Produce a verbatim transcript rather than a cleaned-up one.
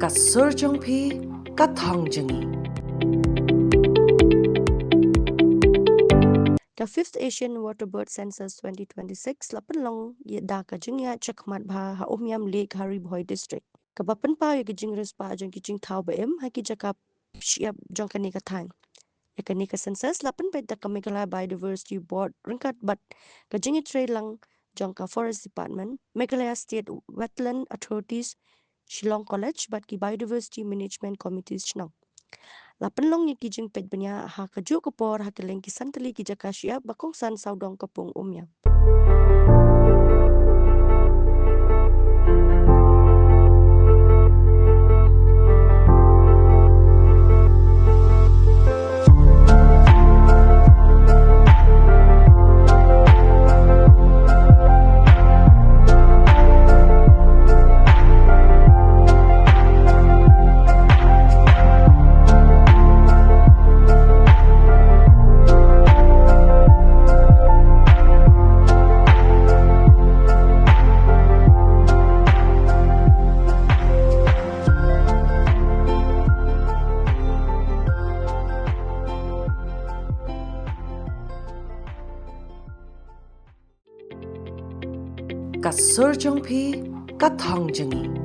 Ka sur jong phi, ka thong jong ngi. Ka fifth Asian Waterbird Census twenty twenty-six la pynlong ïa da ka jingïaid shakhmat bha ha Umiam Lake ha Ri Bhoi District, kaba pynpaw ïa ka jingriewspah jong ki jingthaw ba im ha ki jaka shyiap jong kane ka thaiñ. Ïa kane ka census la pynpeit da ka Meghalaya Biodiversity Board ryngkat bad ka jingïatreilang jong ka Forest Department, Meghalaya State Wetland Authorities, Shillong College bad ki Biodiversity Management Committees shnong. La pynlong ïa ki jingpeit bniah ha kajuh ka por ha kylleng ki san tylli ki jaka shyiap ba kongsan sawdong ka pung Umiam. Ka sur jong phi, ka thong jong ngi.